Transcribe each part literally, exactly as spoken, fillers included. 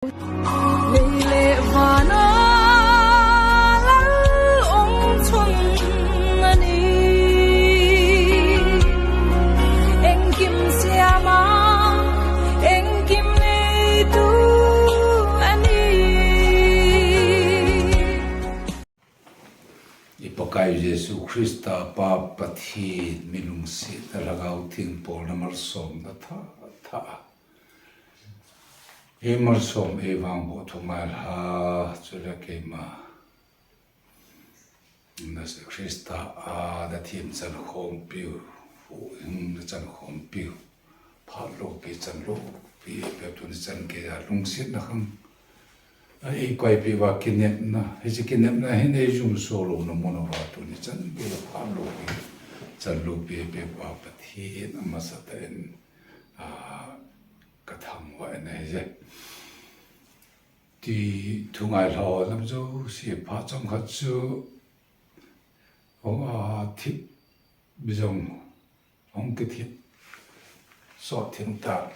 Lei le vana Lal ong chun ani. Engkim siama, engkim neitu ani. I Pakai Jesu Christa Pa Pathen mi lungsetna, Lhagao Theng polna, malsomna tha tha. Ei malsom, ei vangboh Thungailha, chule keima na Christa a na themchan khompiu, huhhingna chan khompiu, phat loupi chan loupi, pia tuni chan geiya lungsetna khang a ei koipeh uva kinepna, hiche kinepna hin ei jum so louna mun uva tuni chan geiya phat loupi, chan loupi peh uva Pathen amasatah in, a, ka thangvah in ahi je. Ti Thungailha lam jouse phat chomkhat chu, o, a, thip bijong hung kithip sot thim ta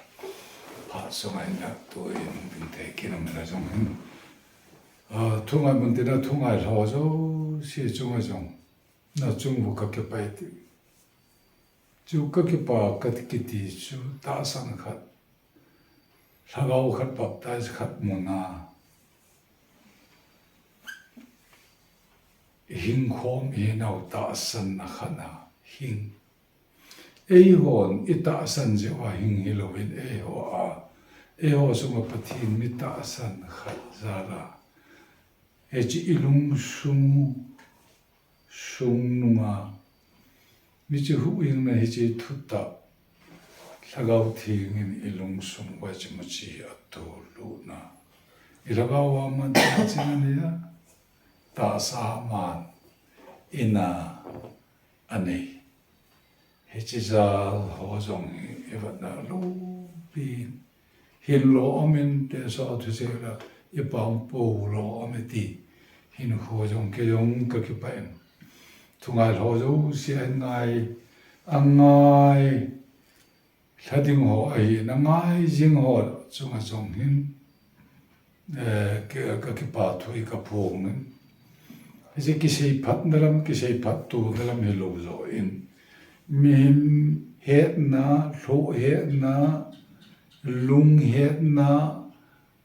phat sunga hin a tuin hung ding thei kit um le jong hin, a, Thungai mun tina Thungailha jouse chunga jong na chung uva ka kipah e ti. Chu ka kipah ka kiti chu tahsan khat, lhagao khat, baptize khat muna hing khom ihinau tahsanna khat a hing. Eihon i tahsan jeh uva hing hilouvin eiho a, eiho sunga Pathen mi tahsan khat jal a, hiche i lungsung sung nunga, hiche huhhingna, hiche thutah, Lhagao Theng in i lungsung uva hiche muchi hi atolutna, i lhagao a man ching anei a, tahsa man ina anei. Hiche jal ho jong hi i vetna loupin, hin lo um in, teso thusei la, i pang po lo um e ti hinkho jong kei jong ka kipah in. Thungailha jouse a ngai, a ngai lha ding ho ahin, a ngai jing ho chunga jong hin, eh, ka, ka kipah thu hi ka phong in. Hiche kisei phatna lam, kisei phat tona lam hilou joh in, mihem hetna, lhoh hetna, lung hetna,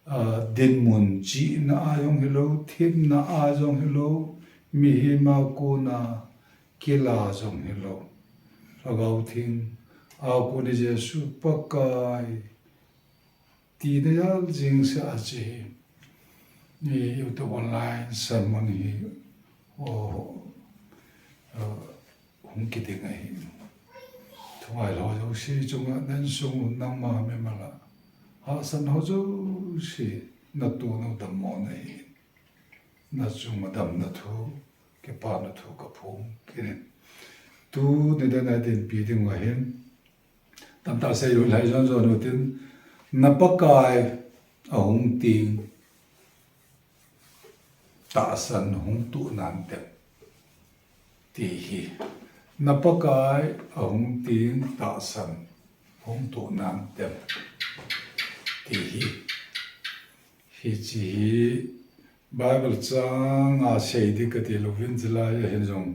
a, dinmun chihna a jong hilou, themna a jong hilou, mihem a kona kila jong hilou, Lhagao Theng a kona Jesu Pakai tina jal jing seh a hiche hi, ni YouTube online sermon hi, o, o, hung kiding ahi. Thungailha jouse chunga na insung u, nangma mimal a hahsat ho jouse na tonu dammo na hi. Na chunga damna thu, kipana thu ka phong kit in. Tuni dan a dinpi ding uva hin, tamtah sei u lai jon jon utin, na Pakai ahung teng, tahsan hung tuh nan tem, ti hi. Na Pakai ahung teng, tahsan hung tuh nan tem, ti hi. Hiche hi Bible chang a sei ding kati louvin, chulai a hin jong,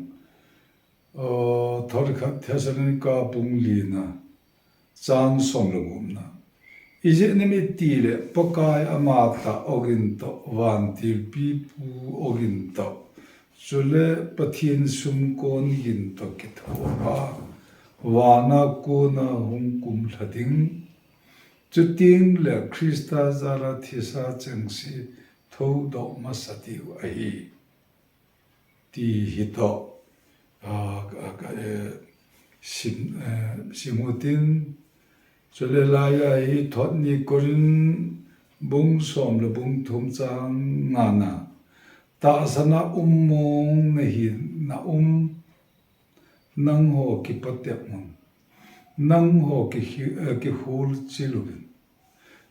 o, Thorkhat Thessalonica bung lina, chang som le gupna. Ijeh inem itile Pakai amatah ogin toh, vantil pipu ogin toh, chule Pathen sumkon gin toh kithoa, vana kona hung kumlha ding. Chutengle Christa jala thisa chengse thoudoh masa diu ahi. Ti hitoh, a, a, a, eh, sim, eh, sim utin, chule laiya hi thot ni Corinth bung som le bung thum chang ngana, tahsan a um mong nahi na um, nangho kipatep un, nangho ki, eh, kihol chil uvin.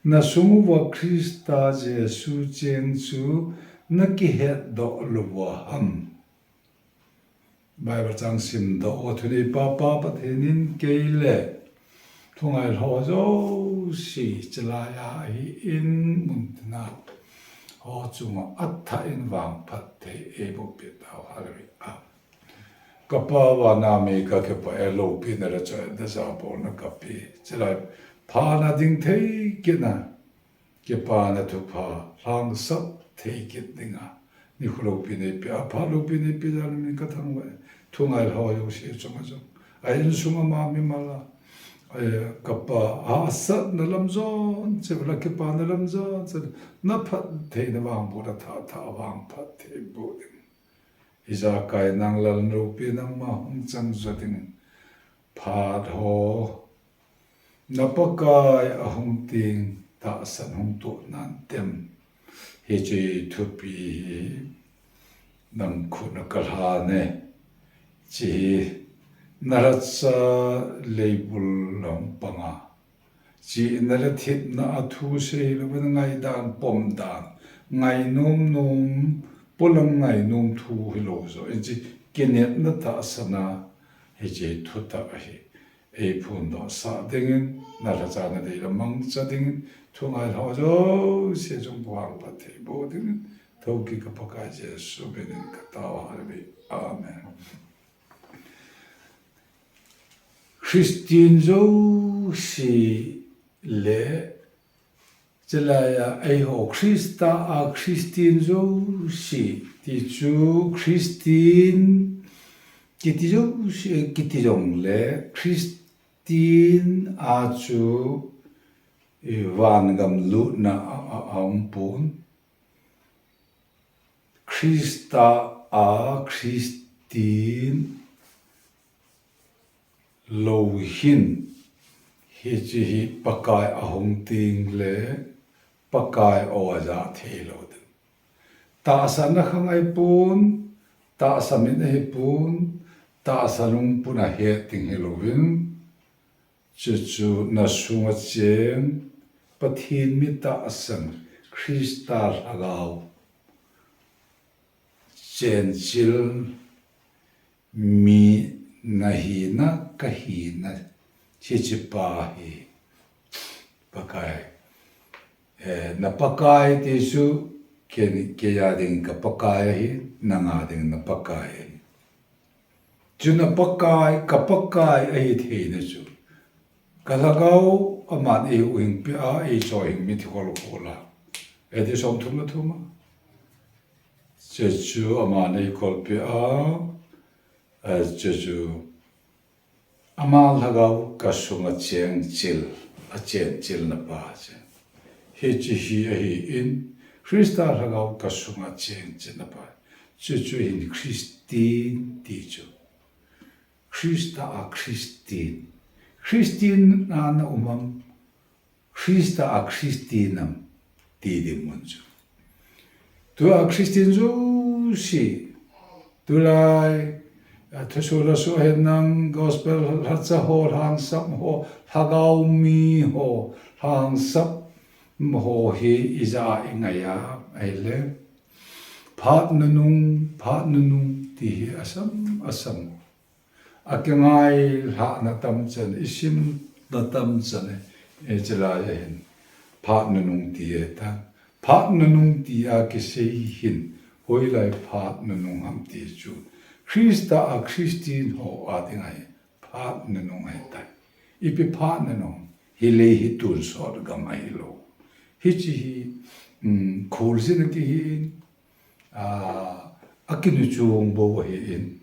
Na sung uva Christa Jesu cheng chu na kihetdoh lou uva ham? Bible chang simdoh uva thunei pa Pa Pathen in kei le Thungailha jo jouse chilai a ahin mun tina ho chunga athah in vangphat thei eiboh peh tauhen. Hallelujah. Ka Pa, vana mi kakipah e, loupina le choi da jabolna kape. Chilai phat na ding thei kit na, kipana thupha lhangsap thei kit dinga nikho loupina eipeh a, phat loupina eipeh jal in kathangvah e. Thungai lhao jouse chunga jong, a insung a, ama mimal a, eh, ka Pa, hahsatna lam jon cheh le kipana lam jon cheh le, na phattheina vangboh le thah thah vangphat thei boh ding. Ijakai nang lal loupina ama hung chang jo ding. Phat ho, na Pakai ahung teng tahsan hung toh nan tem. Hiche thupi hi nang khut a kalhan e. Hiche hi na lhacha leibul a hung panga, chihna le thepna a thu sei hilou in, ngaidan, pomdan, ngainom nom, polang ngainom thu hilou jo, hiche kinepna tahsan a hiche thutah hi eiphondoh sah dingin, na lhacha nadei le mangcha dingin, thungai lhao jouse jong vangphat thei boh dingin, thokit ka Pakai Jesu minin katao, hallelujah. Amen. Christian jouse le, chilai a eiho Christa a Christian jouse ti chu, Christian kiti jouse, kiti jongle Christian a chu, eh, vangam lutna a, a, a um pon. Christa a Christian lou hin, hiche hi Pakai ahung teng le Pakai o aja thei lou ding. Tahsan a khangai pon, tahsa min ahi pon, tahsa lungput a het ding hilouvin, chuchu na sunga cheng Pathen mi tahsan Christa lhagao chenchil mi nahina kahina, hiche pa hi Pakai, eh, na Pakai ti chu kei, kei a ding ka Pakai ahi, nang a ding na Pakai ahi. Chu na Pakai, ka Pakai ahi theina chu, ka lhagao aman eihuhhing peh a, eichoihing mithi khol khol a, eti som thum le thum a. Chuchu aman eikhol peh a, eh, chuchu ama lhagao ka sunga chengchil, achenchilna pa chu. Hiche hi ahin, Christa lhagao ka sunga chengchilna pa. Chuchu hin Christian ti chu. Christa a Christian. Christian a na um am, Christa a Christian nam ti ding mun chu. Tua Christian jouse, tulai, a, thusoh lasoh hen lang, gospel lhacha ho, lhangsap ho, lhagao mi ho, lhangsap ho hi ija a ingai a, ahile, phat nunung, phat nunung ti hi asam, asam. Akingailhahna tamchan, isimna tamchan, e, chilai a hin phat nunung ti e ta. Phat nunung ti a kisei hin, hoilai phat nunung ham ti chu, Christa a Christian ho a ding ahi, phat nunung ahi tai. Ipi phat nunung, hilei hi tonsot gam ahilou. Hiche hi, um, kholjin a kihi in, a, akinu chung bou ahin.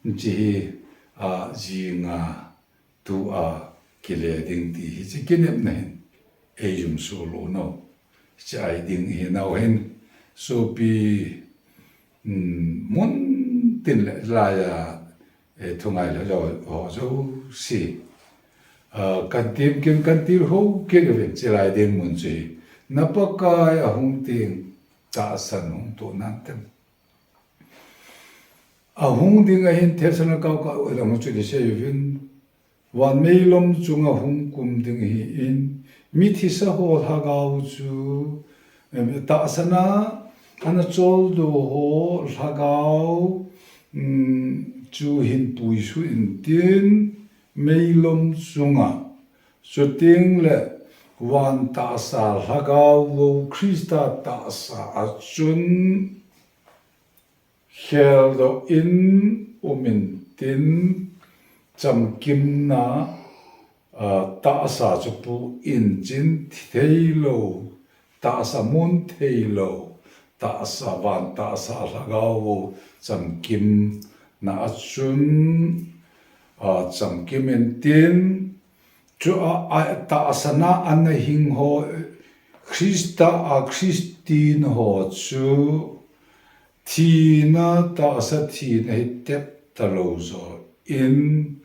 Hiche hi, a, jinga tua kile ding ti hiche kinepna hin eijumso lou nau. Hiche a ding hi nau hin sopi, um, mun tin le lai a, eh, thungai lhao ho jouse, a, kan tem kin kan tilkhou kit uvin, chilai ding mun chu hi. Na Pakai ahung teng tahsan hung toh nan tem. Ahung ding ahin, Thessalonika ka u lang chu kisei uvin, van meilom chunga hung kum ding ahin, mithisa ho lhagao chu, em, tahsan a ana choldo ho lhagao, um, chu hin puisuh intin, meilom chunga, chuteng le Van tahsa lhagao vo Christa tahsa a chun kheldoh in um intin, chamkimna, aa, tahsa chu pu in chin thei lo, tahsa mun thei lo, tahsa van tahsa lhagao vo chamkimna a chun, aa, chamkim intin, chu a, a, tahsa na a na hing ho, Christa a Christian ho chu, thina tahsa thina hi tep ta lo zo in,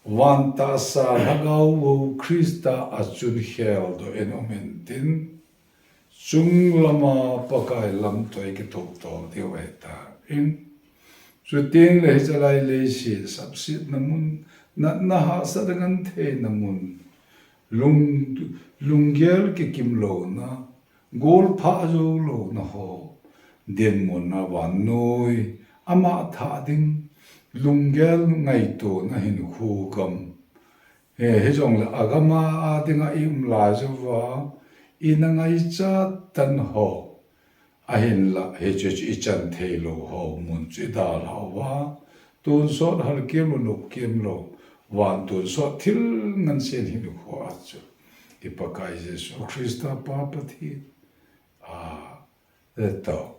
van tahsa lhagao vo Christa a chun kheldoh in um intin, chung lama Pakai lamtoh kitoh tol diu ahi ta in. Chuteng le hichelai leiset sapsetna mun, natna hahsatna gentheina mun, lung, lunggel kikim louna, golphah jou louna ho, dinmun a vannoi, ama thah ding, lunggel ngaitona hinkho gam. He, hijongle agam a dinga i um lai jouva, i na ngaichat tan ho. Ahinla, hiche chu i chan thei lou ho mun chu i dalhah uva, tonsot halkimlou, lupkimlou, van tonsot thil ngansen hinkho a chu i Pakai Jesu Christa Pa Pathen, a, eto,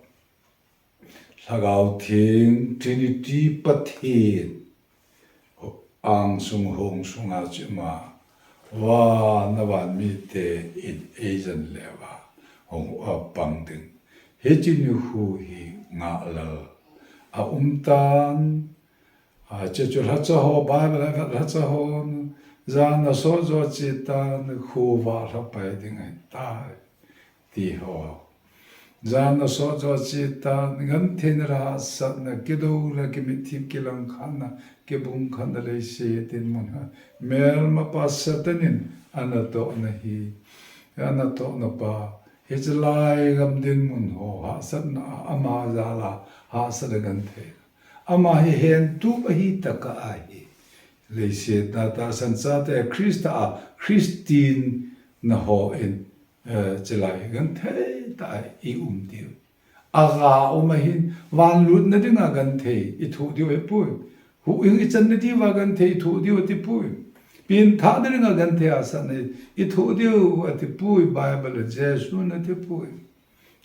Lhagao Theng, Trinity Pathen, angsung hong sunga chu ima, van a van mite in eijen leuva hung uva pang ding. Hiche nikho hi ngahlel a um tan, a, hiche chu lhacha ho, Bible a lhacha ho, jan a sot jo che tan, khovah lha pai ding ahitai. Ti ho. Jan a sot jo che tan, gentheina le hahsatna, kidou le kimitthip, kilangkhatna, kibungkhatna leiset dinmun a, melmapa Satan in ana tohna hi, ana tohna pa, hichelai gam dinmun ho, hahsatna a, ama jal a, hahsatna gentheina. Ama hi hentup ahi tokah ahi. Leiset a tahsan chate, Christa a, Christian na ho in, eh, chelai genthei tah a i um diu. Aga um ahin, van lutna dinga genthei i thoh diu ahipoi. Huhhing i channa diuva genthei i thoh diu atipoi. Pengthahna dinga genthei hahsatna i thoh diu atipoi, Bible a Jesun atipoi.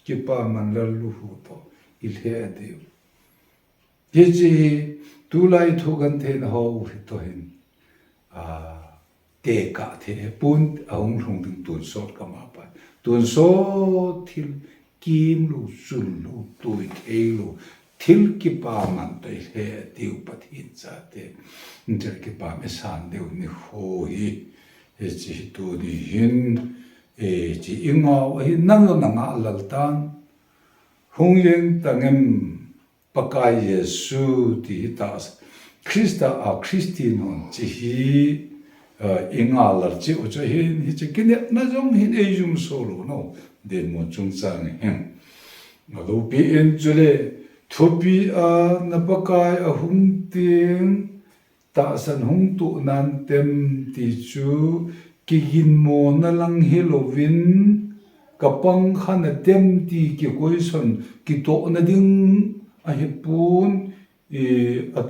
Kipaman lalluhu toh i lheh diu. Hiche hi tulai i thoh gentheina ho hi toh hin, a, tekah thei ahipon, ahung lhung ding tonsot gam a pat. Tonsot thil kimlou, chunlou, toithei lou, thil kipaman toh i lheh diu Pathen chate. Thil kipaman i san diu nikho hi. Hiche hi tuni hin, eh, hiche i ngah u ahi, nang jong na ngahlel tan. Hung jeng tangem, Pakai Jesu ti hi tahsa, Christa a Christian hon hiche hi, eh, i ngahlel cheh u chu ahin, hiche kinepna jong hin eijumso lou nau dinmun chungchang hin. Alopi in chule, thupi a na Pakai ahung teng, tahsan hung toh nan tem ti chu, kiginmona lang hilouvin, ka pang kha na tem ti kikoison, kidohna ding ahipon, i, a,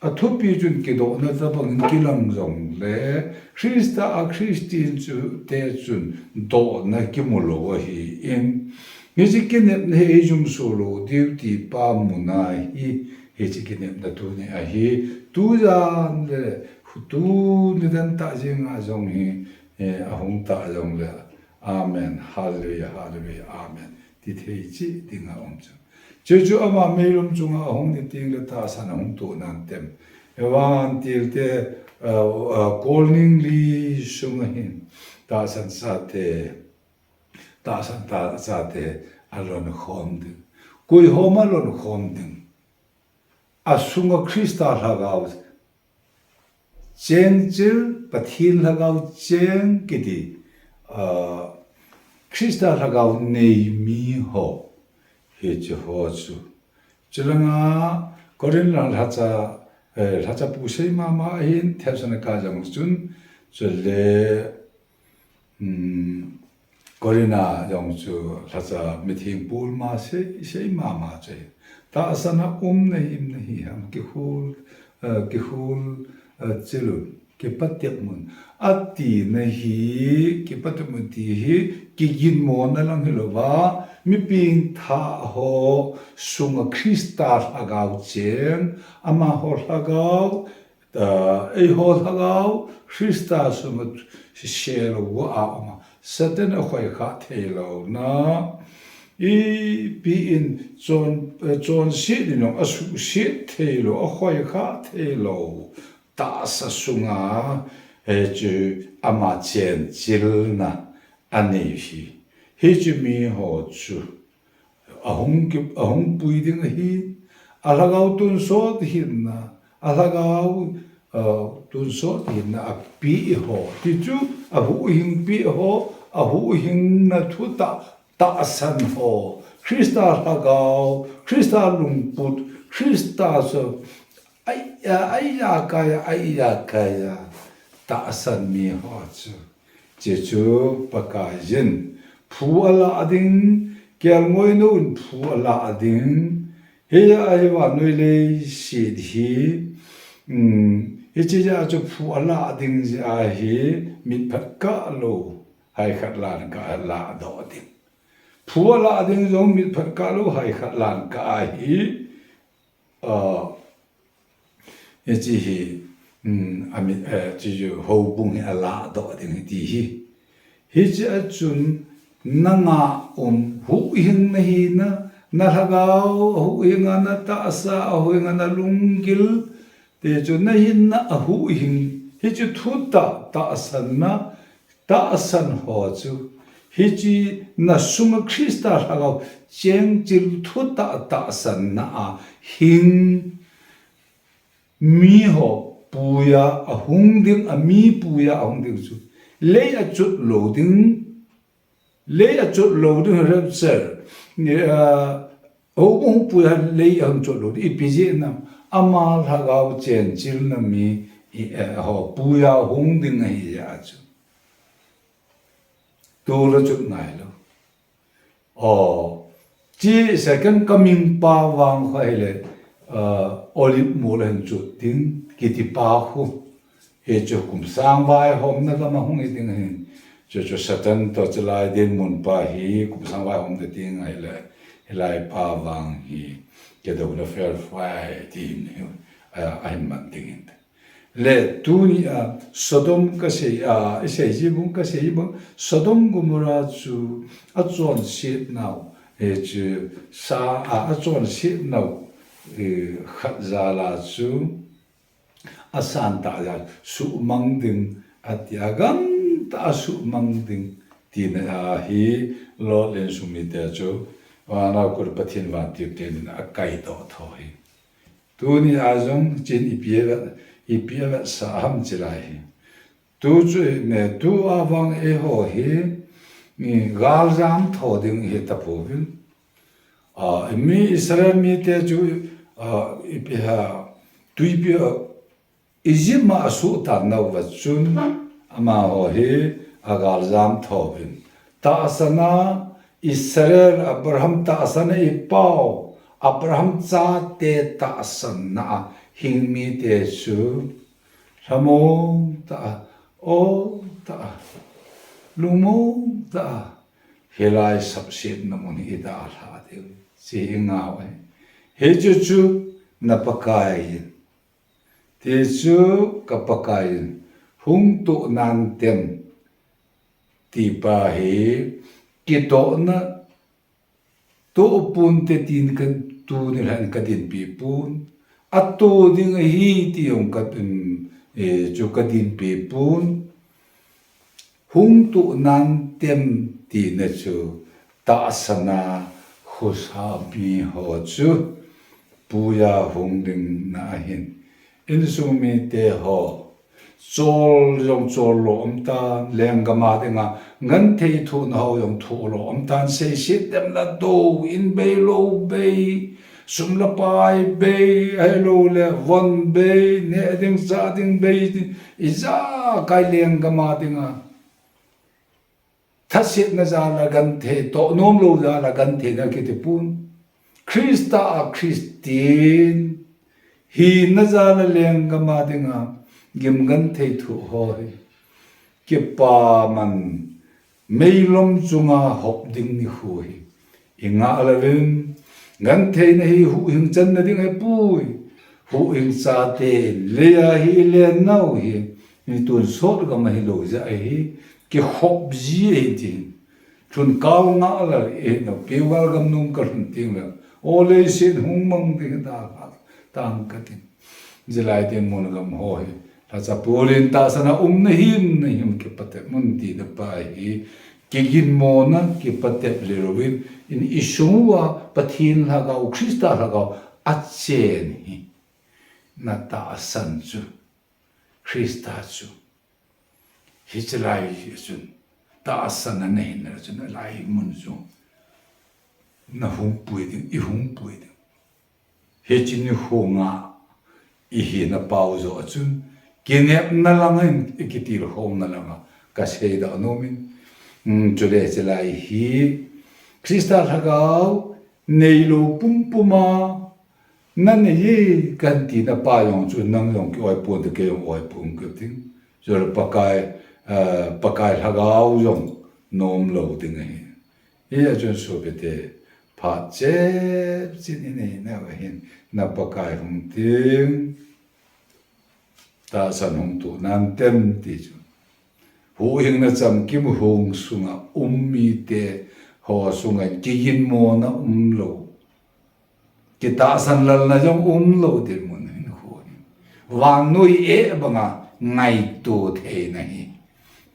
athupi chun kidohna tabang in kilang jongle, Christa a Christian chu te chun dohna kimu lou ahin, hiche kinepna hi eijumso lou diu ti pa muna hi, hiche kinepna tuni ahi, tujan le, tuni dan tah jenga jong hi, eh, ahung tah jongle, Amen, Hallelujah, Hallelujah, Amen. Ti thei cheh dinga um chu. Chuchu ama meilom chunga ahung ni tengle tahsan ahung toh nan tem. Evan tilte, uh, uh, kolning li sunga hin tahsan chate, tahsan ta, chate alon khom ding. Koi hom alon khom ding. Asunga Christa lhagao cheng chil, Pathen lhagao cheng kiti, ah, Christa lhagao nei mi ho, hiche ho chu. Chulanga Corinth lhacha, eh, lhacha pu sei mama ahin, Thessalonica jong chun, chule Korinth a jong chu lhacha mitheng pul ma sei, sei mama chu ahi. Tahsan a um nahi, um nahi ham, kihul, eh, kihul, eh, chilun, kipatep un. Ati nahi, kipatep un ti hi, kiginmo na lang hilouva, mi pengthah ho sunga Christa lhagao cheng, amaho lhagao, eiho lhagao Christa sunga sel uva a um a, Satan a khoikhah theilouna, ipi in chon, chonset in jong asuhset theilou, a khoikhah theilou tahsa sunga, eh, chu ama chenchilna anei hi. Hiche miho chu ahung ki, ahung pui ding ahi. A lhagao tonsot hinna, a lhagao, uh, tonsot hinna apeh ho, ti chu ahuhhing peh ho, ahuhhingna thutah tahsan ho, Christa lhagao, Christa lungput, Christa chu, ai, ai, a kai a, ai, a kai a, tahsan miho chu. Hiche chu Pakaiyin phu alah ding, kelngoi nou in phu alah ding. Hiche a hi vannoi leiset hi, um, hiche jeh a chu phu alah ding jeh a hi mitphat kah lou, haikhat lan kah a lahdoh ding. Phu alah ding jong mitphat kah lou, haikhat lan kah a hi, uh, hiche hi, um, amit, eh, hiche chu houbung hi alahdoh ding ahi ti hi. Hiche a chun nanga um huhhing nahi na, na lhagao ahuhhing a, na tahsa ahuhhing a, na lunggil te chu na hinna ahuhhing. Hiche thutah tahsanna, tahsan ho chu, hiche na sunga Christa lhagao chengchil thutah tahsanna a hing miho puiya ahung ding, a mi puiya ahung ding chu, lei a chot lou ding, lei a chot lou ding rapture, ni, ah, houbung puiya lei a hung chot lou ding, ipi jeh ham, ama lhagao chenchilna mi, i, eh, ho puiya hung ding ahi jeh a chu. Tula chot ngai lou. Aw, hiche second coming pa vang kha hile, ah, Olive mol a hin chot ding, kiti pa khu. Hichu kum sang vaihomna gam a hung hi ding ahin. Chu chu Satan toh chulai dinmun pa hi kum sang vaihomna ding ahile, hilai pa vang hi, kidouna felfai ti hin, ah, ahin man ding ahin. Le tuni a Sodom kasei a, isei ji bang, kasei ji bang, Sodom Gomorrah chu achonset nau, eh, chu sa a, achonset nau, eh, khat jal a chu asan tah jal suhmang ding, ati a gam tah a suhmang ding, tina a hi Lot le insung mite chu, vanau kut Pathen vantil tenin akaidoh tho hi. Tuni a jong hichen ipi a, ipi avetsah ham chilai hi. Tu chu, ne, tu a vang eiho hi, mi galjam tho ding hi tapouvin. A, mi Israel mite chu, a, ipi ham, tuipi a, Egypt a asuhtan nauva chun, amaho hi agaljam tho uvin. Tahsan a Israel, Abraham tahsan a ipau, Abraham chate tahsanna a hing mite chu, lhamon tah a, o tah a, lungmon tah a, hilai sapsetna mun hi idalha diu, hiche hi ngau ahi. Hichu chu na Pakai in, ti chu ka Pakai in, hung toh nan tem, ti pa hi, kitohna toh ponte tin ka, tuni lhan ka dinpi pon. Atoh ding ahi ti jong ka, um, eh, chu ka dinpi pon. Hung toh nan tem tina chu tahsan a khosa miho chu puiya hung ding na ahin. Insung mite ho, chol jong chol lou um tan, lenggam a dinga genthei thohna ho jong thoh lou um tan, seiset dem la dou in bei lou bei, sum le pai bei, ahilou le von bei, neh ding chah ding bei, ijakai lenggam a dinga Thasetna jal a genthei, tohnom lou jal a genthei na kiti pon. Christa a Christian hina jal a lenggam a dinga gim genthei thoh ho hi kipaman meilom chunga hop ding nikho hi i ngah louvin, gentheina hi huhhing channa ding ahipoi. Huhhing chaten lei a hi i len nau hi, mi tonsot gam ahi lou jeh ahi, kihop ji ahi tin. Lhun kal ngah lou ahi nau, keival gam nom ka lhun teng le, o leiset hung mang ding ta kha, tang ka tin. Jilai dinmun gam ho hi, lhacha pol in tahsan a um nahim, nahim kipatep un tina pa hi, kiginmona, kipatep le louvin, in i sung uva, Pathen lhagao, Christa lhagao, achen hi, na tahsan chu, Christa chu, hiche lai hi chun, tahsan a nahin na chun, alai mun chu, na hung pui ding, i hung pui ding. Hiche nikho nga i hina pau joh a chun, kinepna lang in, i kitilkhouna lang a, ka seidoh nom in, um, chule hiche lai hi, Christa lhagao, neilou pumpum a, na nei e, kahin tina pa jong chu nang jong ki-oi pon te, kei jong oi pon ka ting. Chule Pakai, eh, Pakai lhagao jong nom lou ding ahi. Hia chun sopite, phat chep chin i nei nau ahin, na Pakai hung ting, tahsan hung toh nan tem ti chu. Huhhingna chamkim hung sunga um mite ho sunga kiginmona um lou, kitahsan lalna jong um lou dinmun hinkho hi. Vannoi eh banga ngaito theina hi,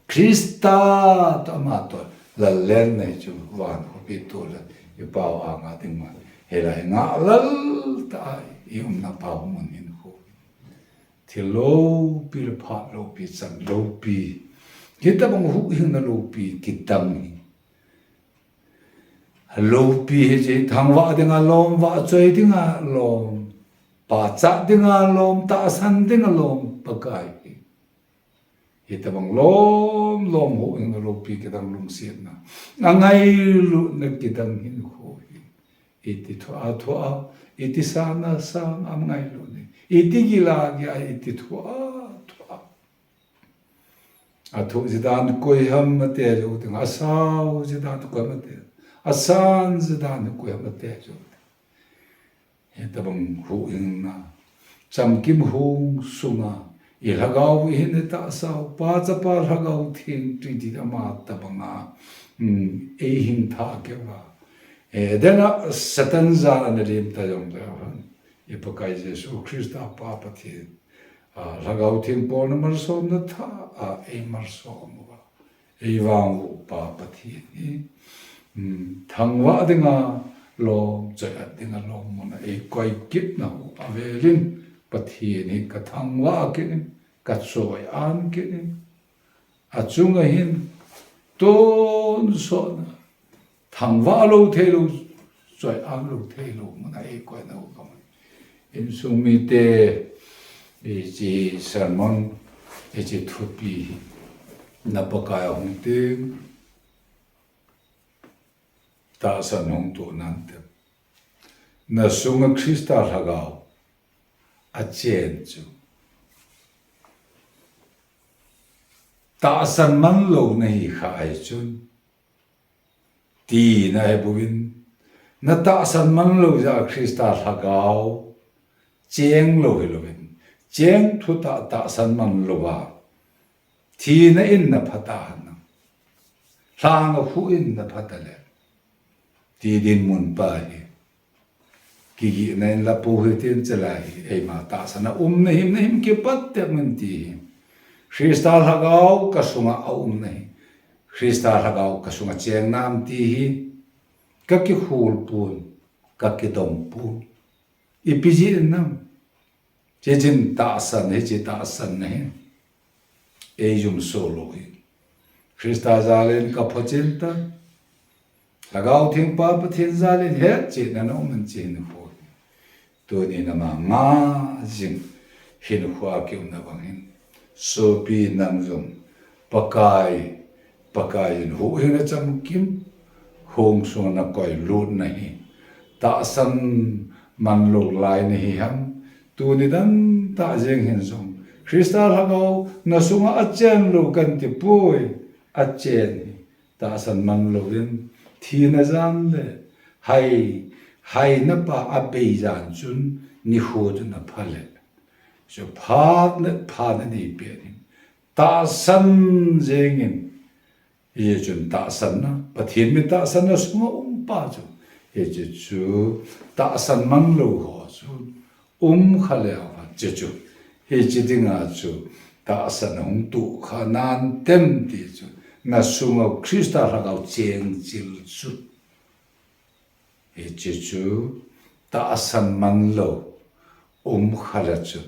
Christa toh ama toh lallelna hi chu van khopi toh le i pao anga ding ma, hilai ngah lal tah a i umna pao mun hinkho hi. Thil loupi le phat loupi, chan loupi, hitabang huhhingna loupi kidang hi. Loupi hiche thangvah dinga lom, vahchoi dinga lom, pachat dinga lom, tahsan dinga lom, Pakai hi. Hitabang lom, lom huhhingna loupi kidang lungsetna, angailutna kidang hinkho hi. Iti thoh a thoh a, iti san a san a ngailutna. Iti gil a gil a, iti thoh a thoh a. Athoh jidan koi ham ate jou ding, asao jidan koi ham ate, asan jidan koi ham ate jou ding. Hitabang huhhingna chamkim hung sunga, i lhagao i hin i tahsa u, Pa, Chapa, Lhagao Theng, Trinity ama tabanga, um, ei hing tha keuva. Eh, Eden a Satan jal ana lim ta jongle, i Pakai Jesu Christa Pa Pathen, ah, Lhagao Theng bolna malsomna tha a ei malsom uva, ei vang u Pa Pathen hi, um, thangvah dinga lom, choi-at dinga lom muna ei koi kitna u avelin, Pathen hi ka thangvah kit in, ka choi-an kit in, achunga hin tonsotna, thangvah lou theilou, choi-an lou theilou muna ei koina u ka mu. Insung mite, hiche sermon, hiche thupi hi na Pakai a hung ting, tahsan hung toh nan tem. Na sunga Christa Lhagao achen chu tahsan man lou nahi kha ahi chun, tina ahi bouvin, na tahsan man lou jeh a Christa Lhagao cheng lou hilouvin, cheng thutah tahsan man louva, thina in na phat a han, lhang a khu in na phat a le, ti dinmun pa hi. Kigihna in la pou hitin, chulai hi eima tahsan a um nahim, nahim kipat tep un ti hi. Christa Lhagao ka sunga aum nahi. Christa Lhagao ka sunga cheng nam ti hi. Ka kikhol pon, ka kidong pon. Ipi jeh in nam. Hiche tahsan, hiche tahsan na hin ei jumso lou hi. Christa jal in ka phachen ta. Lhagao Theng Pa Pathen jal in hetchetna na um in chen khu. Tuni na ma nga jing hinkho a kiumna bang hin. Sopi nang jong Pakai Pakai in huhhingna chamkim, hung sunga nakoi lutna hi tahsan manlou lai nahi ham? Tuni dan tah jeng hin jong Christa Lhagao nasunga achen lou kati poi, achen hi tahsan manlou in thina jan le hai, haina pa abei jan chun nikho chun apha le. Chu phat le phat anei pet in tahsan jeng in, hiche chun tahsanna, Pathen mi tahsanna sunga um pa chu, hiche chu tahsan manlou ho chu um kha leu hen, hiche chu, hiche dinga chu tahsan hung toh kha nan tem ti chu, nasunga Christa Lhagao cheng chil chu. Hiche chu tahsan manlou um kha le chu,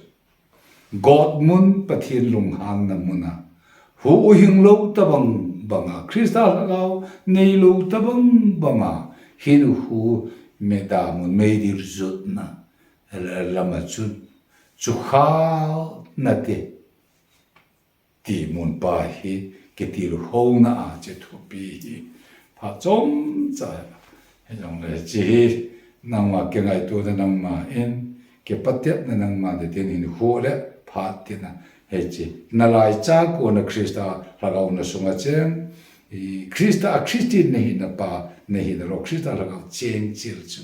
got mun, Pathen lunghanna muna huhhing lou tabang banga, Christa Lhagao neilou tabang banga hinkho meidam mun, meidil jutna lama chun chukhat nate ti mun pa hi kitilkhouna a hiche thupi hi phat chomcha. Hijongle hiche hi nangma kingaitona, nangma in kipatepna, nangma nitin hinkho le phat tina, hiche nalaicha kona Christa Lhagao nasunga cheng, i Christa a Christian nahina pa, nahina lou Christa Lhagao cheng chil chu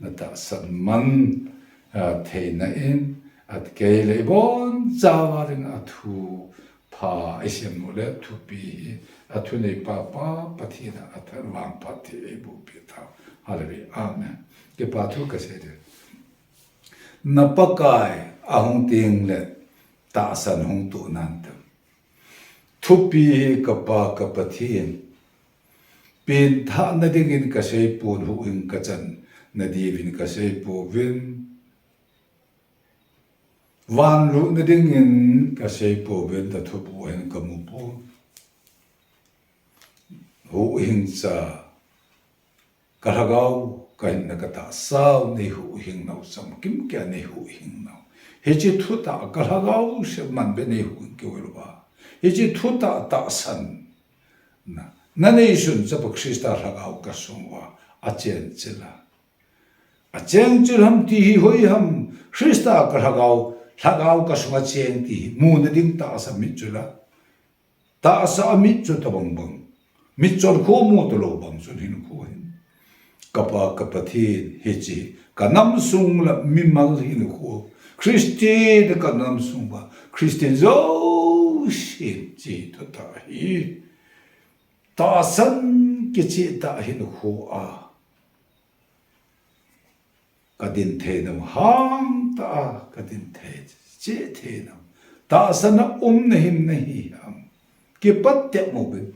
natahsan man, a, theina in, atkei le ibon chauva ding a thu pha isem u le thupi hi, athunei pa pa Pathen a athan vangphat thei eiboh peh tau. Hallelujah. Amen. Kipa thu kasei ding. Na Pakai ahung teng le tahsan hung toh nan tem. Thupi hi ka Pa ka Pathen, pengthah nadingin kasei pon, huhhing kachan nadiuvin kasei pouvin, vanlut nadingin kasei pouvin, nathubuh hin kamu pon. Huhhingsa, ka lhagao, ka hinna, ka tahsa u nei huhhing nau, chamkim keiya nei huhhing nau. Hiche thutah ka lhagao seh man beh nei huhhing keu lou va. Hiche thutah tahsan na, nanei sun chapa Christa Lhagao kasung uva achen chil a. Achen chil ham ti hi hoiham, Christa ka lhagao, lhagao kasunga cheng ti hi muna ding tahsa mitchul a. Tahsa a mitchul tabang bang, mitchul khu mu talou bang chun hinkho hin. Ka Pa ka Pathen, hiche ka namsung le mimal hinkho, Christian ka namsung uva Christian jousen hiche thutah hi, tahsan kicheh tah hinkho a ka din thei nau, hangtah a ka din thei, cheh thei nau, tahsan a um nahim nahi ham, kipat tep mo beh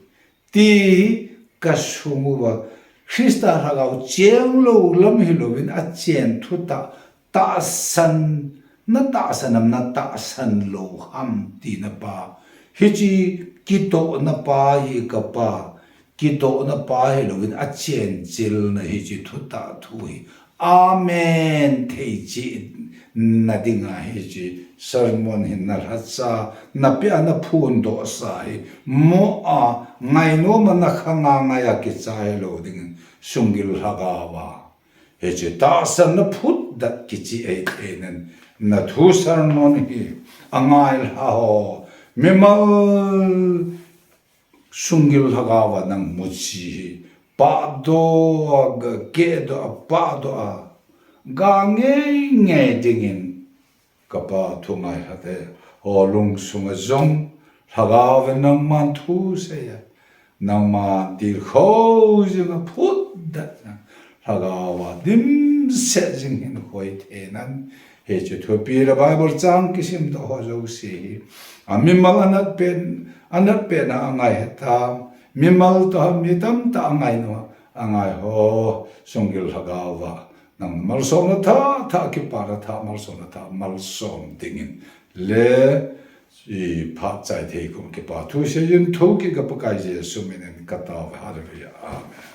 ti hi kasung uva, Christa Lhagao cheng lou lam hilouvin achen thutah tahsan, natahsan am natahsan lou ham tina pa. Hiche kitohna pa hi ka Pa, kitohna pa hilouvin achen chilna hiche thutah thu hi, amen thei cheh nadinga hiche sermon hin nalhacha, napeh a naphondohsa hi, mo a ngainom a nakhang a ngai a kichai lou dingin, sunggil lhagao a hiche tahsan naphutdet kicheh ahi thei nan, nathu sermon hi angai lha ho, mimal sunggil lhagao a nang muchi hi, pahdoh a, ga kehdoh a, pahdoh a, ga ngei ngei dingin, ka Pa, thu ngailhate ho lungsunga jong lhagao vin nangman thu seiya, nangman tilkhou jing a phutdet na, lhagao a dimset jing hinkho hi thei nan, hiche thupi le Bible chang kisimdoh ho jouse hi, a mimal anat pen, anat pen a angai hita, mimal toh mi tamtah angai nom a, angai ho, sunggil lhagao a nang malsomna thah thah, kipana thah, malsomna thah malsom dingin le, i phat chai thei kum kipa thu seiyin thokit ka Pakai Jesu minin ka tao ve. Hallelujah. Amen.